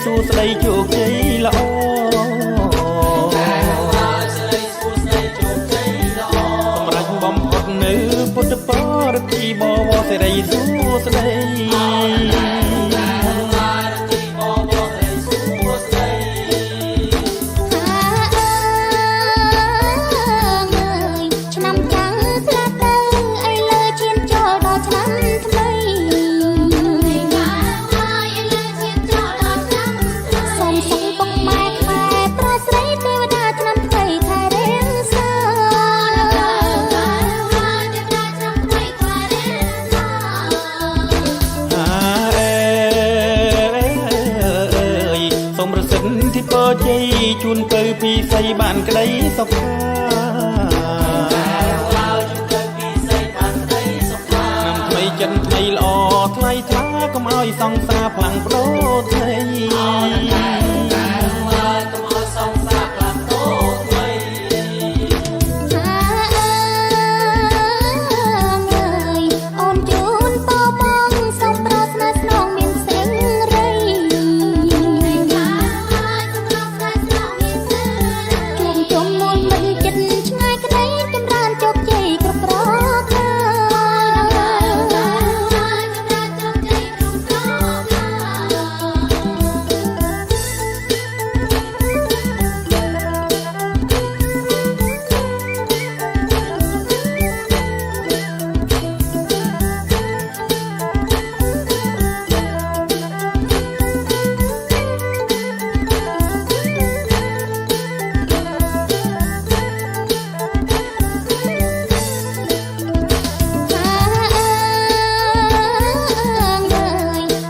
សួស្តីជោគជ័យល្អសម្រាប់បំផុតនៅពុទ្ធបរិទ្ធិបវរសិរីសួស្តី ឆ្នាំចាំងផ្លាទៅឥឡូវឈានចូលដល់ឆ្នាំថ្មីសូមសុំពុកម៉ែខ្មែរប្រស្រីទេវតាឆ្នាំថ្មីថែរៀងសា អើយសូមប្រសិទ្ធិពរជ័យជូនពៅពីសីបានក្តីសុខាឆ្នាំថ្មីចិនថ្មីល្អថ្លៃថ្លាកុំឲ្យសង្សារផ្លាំងប្ដូរថ្មី អើយអូនជូនពរបងសូមប្រស្នាស្នងមានសេរីជួបជុំនួនមិនចិត្តឆ្ងាយក្តីចម្រើនជោគជ័យគ្រប់ប្រការ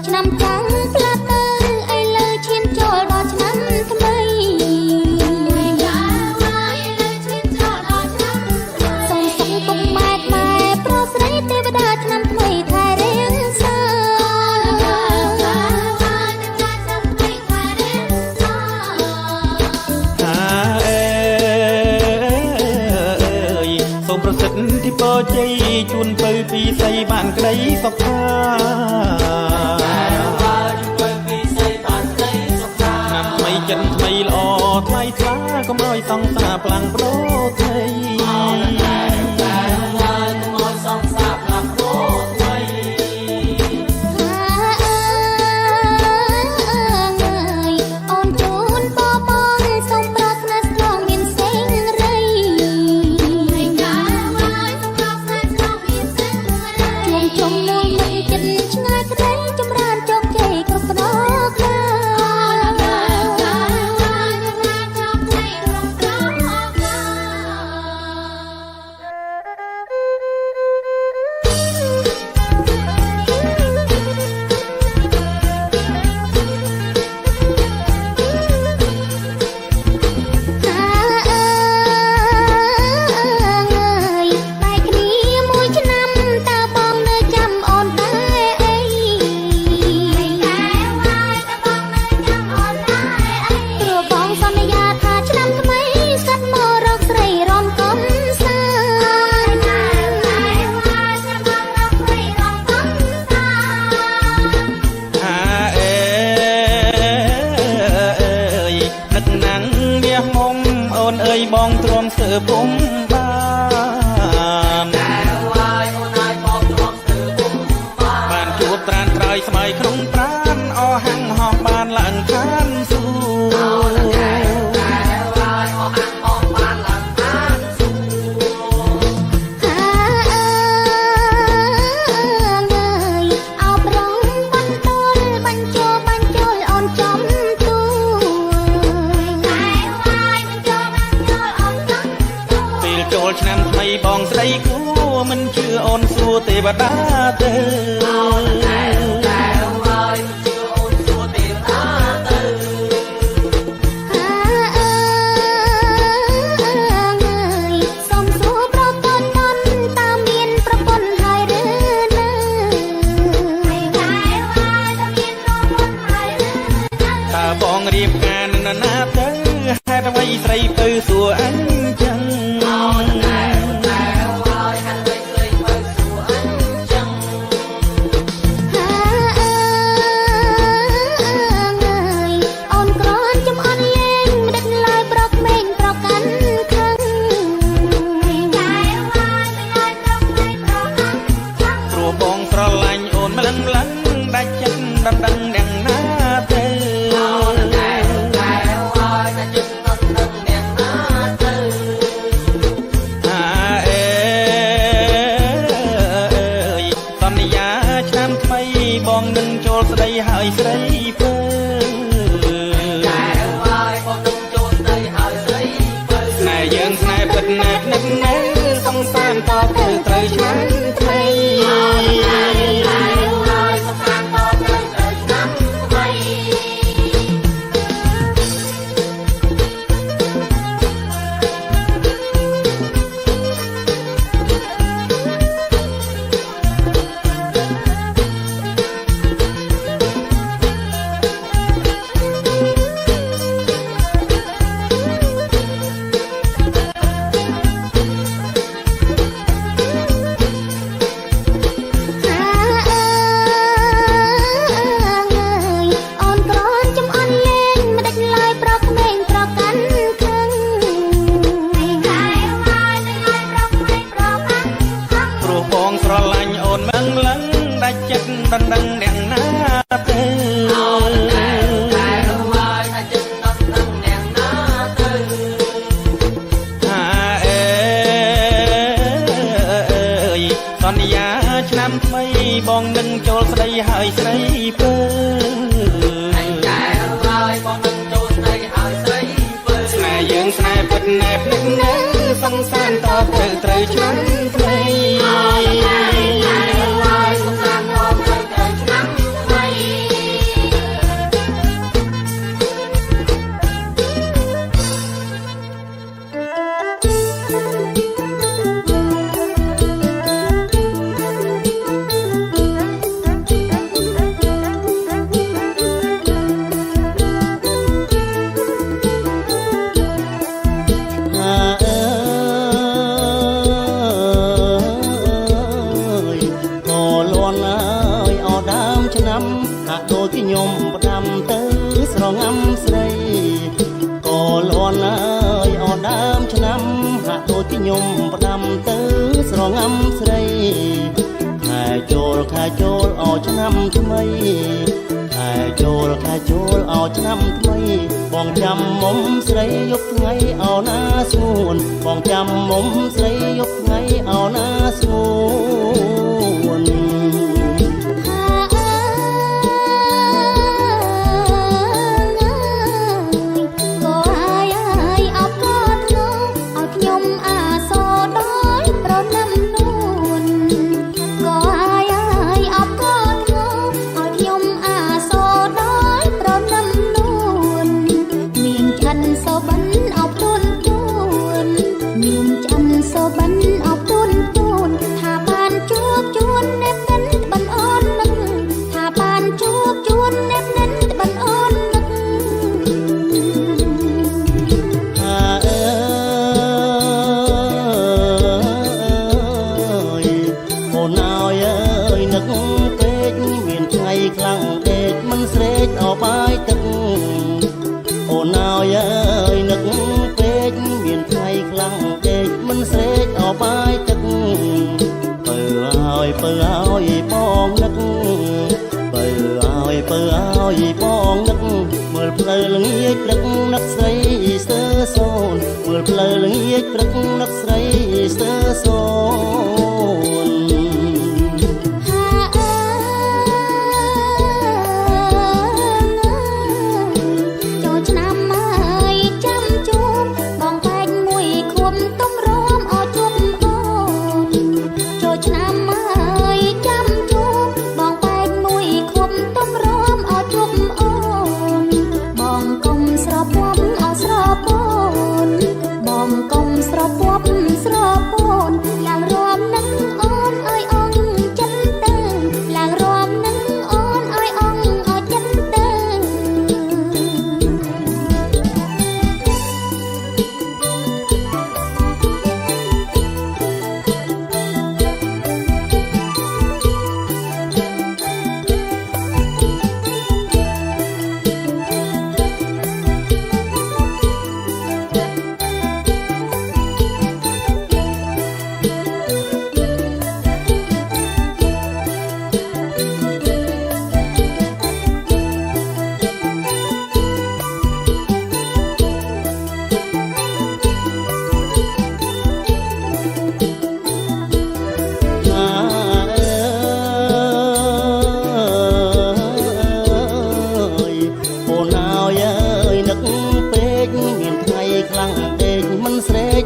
ឆ្នាំចាំងផ្លាទៅឥឡូវឈានចូលដល់ឆ្នាំថ្មីសូមសុំពុកម៉ែខ្មែរប្រុសស្រីទេវតាឆ្នាំថ្មីថែរៀងសា អើយសូមប្រសិទ្ធិពរជ័យជូនពៅពីសីបានក្តីសុខាឆ្នាំថ្មីចិនថ្មីល្អថ្លៃថ្លាកុំឲ្យសង្សារផ្លាំងប្ដូរថ្មី អូនជូនពរបងសូមប្រាថ្នាស្នងមានសេរីជួបជុំមួយមិនចិត្តឆ្ងាយក្តីចម្រើនជោគជ័យគ្រប់ប្រការ អើយបែកគ្នាមួយឆ្នាំតើបងនៅចាំអូនដែរអីព្រោះបងសន្យាថាឆ្នាំថ្មីសត្វមករកស្រីរំកំសាន្ត អាអេយនឹកណាំងមាសមុំអូនអើយបងទ្រាំស្ទើពុំបានបានជួបត្រានត្រើយស្មៃក្នុងប្រានអហាំងហោះបានឡើងឋានសួគ៌ អើយអោប្រងបន្ទល់បញ្ចូលបញ្ចូលអូនចំទួ ពេលចូលឆ្នាំថ្មីបងស្ដីគួមិនជឿអូនសួរទេវតាទៅ អើយសូមសួរប្រកបតនតើមានប្រពន្ធហើយឬនៅ តើបងរៀបការនឹងនរណាទៅហេតុអ្វីស្រីពៅសួរអញចឹង អើយ កាន់ខឹងកែវអើយទៅឲ្យប្រុសក្មេងប្រកាន់ខឹង ព្រោះបងស្រឡាញ់អូនម្លឹងម្លឹងដាច់ចិត្តដណ្ដឹងអ្នកណាទៅ ហាអើយសន្យាឆ្នាំថ្មីបងនឹងចូលស្ដីហើយស្រីពើស្នេហ៍យើងស្នេហ៍ពិតណែបនិតនៅសង្សារតទៅត្រូវឆ្នាំថ្មី ហាអើយអូនក្រនចំអន់លេងមិនដាច់ឡើយប្រក្មេងប្រកាន់ខឹងកែវអើយទៅឲ្យប្រុសក្មេងប្រកាន់ខឹង ព្រោះបងស្រឡាញ់អូនម្លឹងម្លឹងដាច់ចិត្តដណ្ដឹងអ្នកណាទៅ ហាអើយសន្យាឆ្នាំថ្មីបងនឹងចូលស្ដីហើយស្រីពើស្នេហ៍យើងស្នេហ៍ពិតណែបនិតនៅសង្សារតទៅត្រូវឆ្នាំថ្មី ហាអើយក៏លន់អើយអដើមឆ្នាំហាក់ដូចខ្ញុំផ្ដាំទៅស្រងំស្រីក៏លន់អើយអដើមឆ្នាំហាក់ដូចខ្ញុំផ្ដាំទៅស្រងំស្រីខែចូលខែចូលអឆ្នាំថ្មីខែចូលខែចូលអឆ្នាំថ្មីបងចាំមុំស្រីយប់ថ្ងៃអោណាស្ងួនបងចាំមុំស្រីយប់ថ្ងៃអោណាស្ងួន ហាអើយក៏អាយអើយអបកធ្ងឲ្យខ្ញុំអាសូរដោយប្រណិមនួនក៏អាយអើយអបកធ្ងឲ្យខ្ញុំអាសូរដោយប្រណិមនួនមានឆិនសូបិនអបទួនទួនមានឆិនសូបិនអបទួនទួនថាបានជួបជួនណែបនិនត្បិនអូននឹកថាបានជួបជួនណែបនិនត្បិនអូននឹក ហាអើយអូនអើយអើយនឹកពេកមានថ្ងៃខ្លាំងដេកមិនស្រេកអបាយទឹកអូនអើយអើយនឹកពេកមានថ្ងៃខ្លាំងដេកមិនស្រេកអបាយទឹកពើអើយពើអើយបងនឹកពើអើយពើអើយបងនឹកមើលផ្លូវល្ងាចព្រឹកនឹកស្រីស្ទើសូនមើលផ្លូវល្ងាចព្រឹកនឹកស្រីស្ទើសូន ហាអើយចូលឆ្នាំហើយចាំជួបបងបែកមួយខួបទុំរមអជួបអូនចូលឆ្នាំហើយចាំជួបបងបែកមួយខួបទុំរមអជួបអូនបងកុំស្រពាប់អស្រពូនបងកុំស្រពាប់ស្រពូនឡើងរ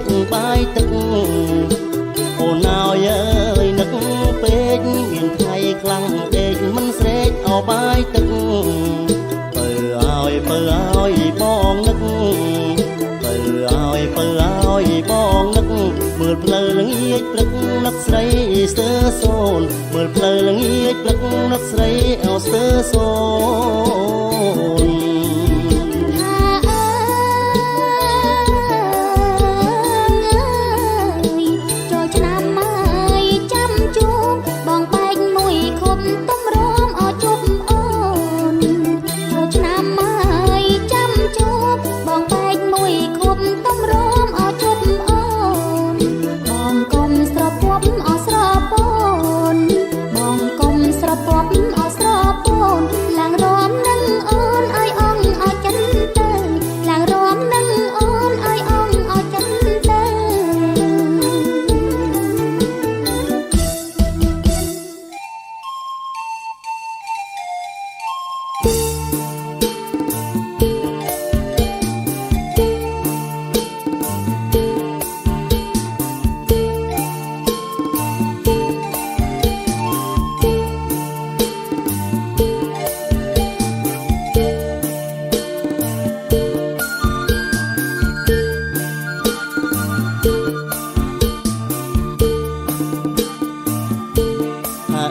កបាយទឹកអូនអើយអើយនឹកពេកមានថ្ងៃខ្លាំងដេកមិនស្រេកអោបាយទឹកពើឲ្យពើឲ្យបងនឹកពើឲ្យពើឲ្យបងនឹកមើលផ្លូវល្ងាចព្រឹកនឹកស្រីស្ទើសូនមើលផ្លូវល្ងាចព្រឹកនឹកស្រីអោស្ទើសូន ហាអើយចូលឆ្នាំហើយចាំជួបបងបែកមួយខុបទុំរមអជប់អូនចូលឆ្នាំហើយចាំជួបបងបែកមួយខុបទុំរមអជប់អូនបងកុំស្រពាប់អស្រពូនបងកុំស្រពាប់អស្រពូនឡើងរំនឹងអូនឲ្យអងឲ្យចិនទៅឡើងរំនឹងអូនឲ្យអងឲ្យចិនទៅ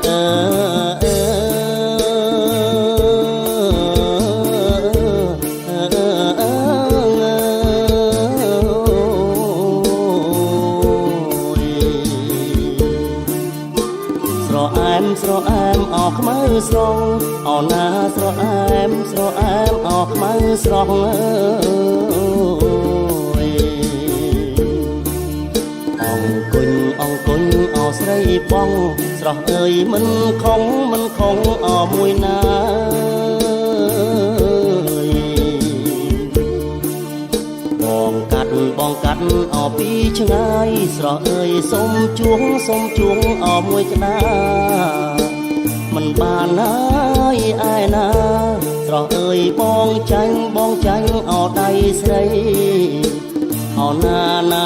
អើអើស្រអែមស្រអែមអខ្មៅស្រងអណាស្រអែមស្រអែមអខ្មៅស្រងអើយអង្គុញអង្គុញអស្រីបងស្រស់អើយមិនខំមិនខំអមួយណាបងកាត់បងកាត់អពីឆ្ងាយស្រស់អើយសុំជួងសុំជួងអមួយក្តារមិនបានហើយឯណាស្រស់អើយបងចាញ់បងចាញ់អដៃស្រីអណាណា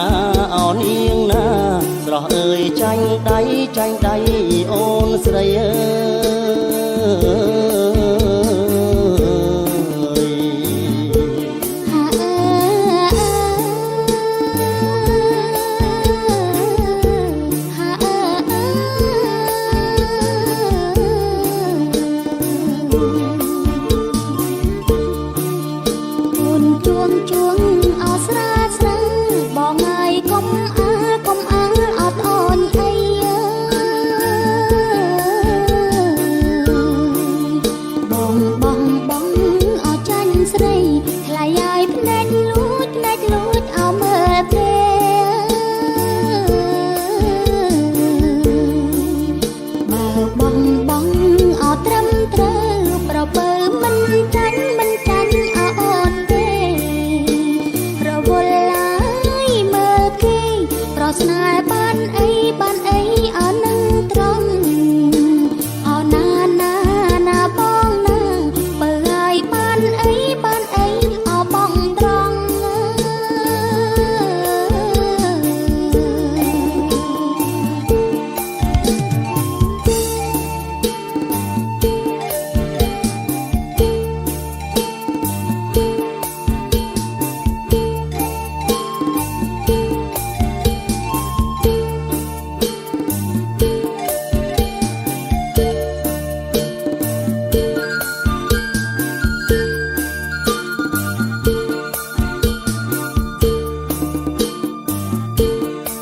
អនាងណាស្រស់អើយចាញ់ដៃចាញ់ដៃអូនស្រីអើយ ហាអើហាអើអូនជួងជួងអស្រាស្រាបងអើយកុំអាកុំអាអត់អូនអីអើយបងបងបងអត់ចាញ់ស្រីថ្លៃឲ្យភ្នែកលួចភ្នែកលួចអោមើលទេបើបងបងអត់ត្រឹមត្រូវប្រពើមិនចាញ់មិនចាញ់អអូនទេរវល់ឡើយមើលគេប្រស្នេហ៍បានអីបានអីអនឹងត្រង់អណាណាណាបងណាបើឲ្យបានអីបានអីអបងត្រង់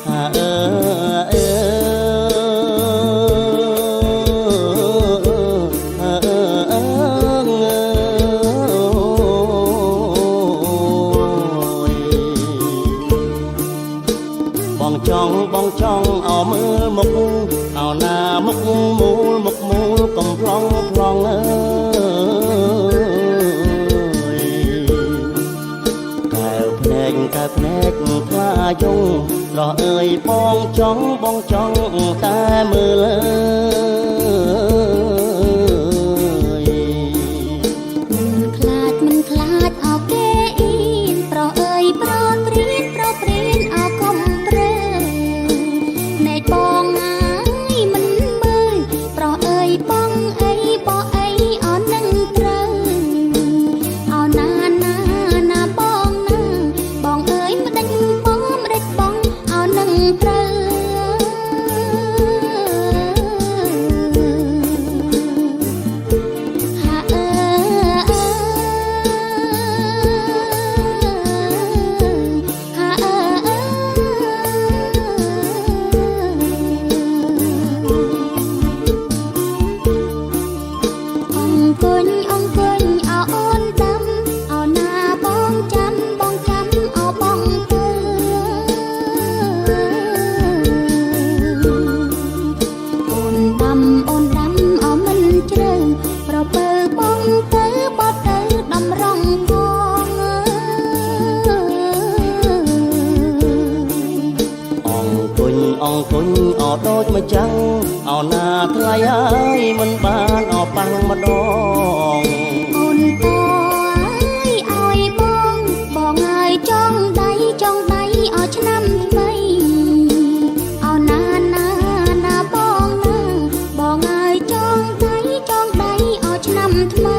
អើអើអើបងចង់បងចង់អមើលមុខអោណាមុខមូលមុខមូលកំប្លង់ប្លង់អើយកែវភ្នែកកែវភ្នែកថ្លាយងស្រស់អើយបងចង់បងចង់តែមើលអើយ មិនខ្លាចមិនខ្លាចអគេអ៊ីនប្រអើយប្រព្រៀនប្រព្រៀនអកុំ អង្គុញអដូចម្ចាំងអោណាថ្លៃហើយមិនបានអប៉ាំងម្ដង អូនតើយឲ្យបងបងហើយចង់ដៃចង់ដៃឲ្យឆ្នាំថ្មីអូណាណាណាបងណាបងហើយចង់ដៃចង់ដៃឲ្យឆ្នាំថ្មី